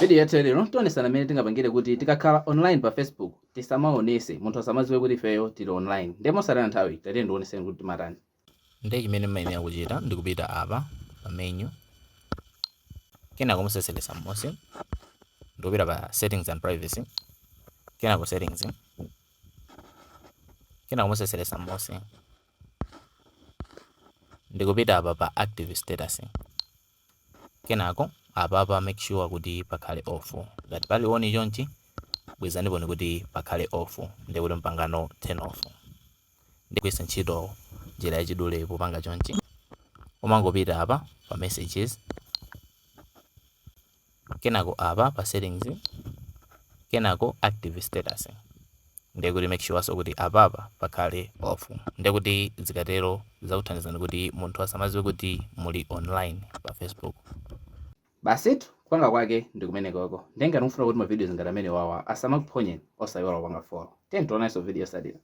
Video yathu lero tionesana mmene tingapangire kuti tikakhala online pa Facebook tisamaonese, munthu asamadziwe kuti ifeyo tili online. Ndiye mosataya nthawi, tatiye ndioneseni kuti timatani. Ndiye chimene mmayenera kuchita ndikupita apa pa menu, kenako museselesa m'munsi ndikupita pa Settings and Privacy, kenako Settings, kenako museselesa m'munsi ndikupita apa pa Active Status, kenako apapa make sure kuti pakhale off. Ngati pali on chonchi, bwezaniponi kuti pakhale off, ndiye kuti mpangano turn off. Ndigwiritsa ntchito njira yachidule popanga chonchi. Umangopita apa pa Messages, kenako apa pa Settings, kenako Active Status, ndiye kuti make sure so kuti apapa pakhale off. Ndiye kuti zikatero zakuthandizani kuti munthu asamadziwe kuti muli online pa Facebook. Basitu, kupanga kwake ndi kumenekoko. Ndiye ngati mufuna kuti ma videos ngati amene wawa asamakuphonyeni, osayiwala kupanga follow. Tiye tionanso video yotsatira.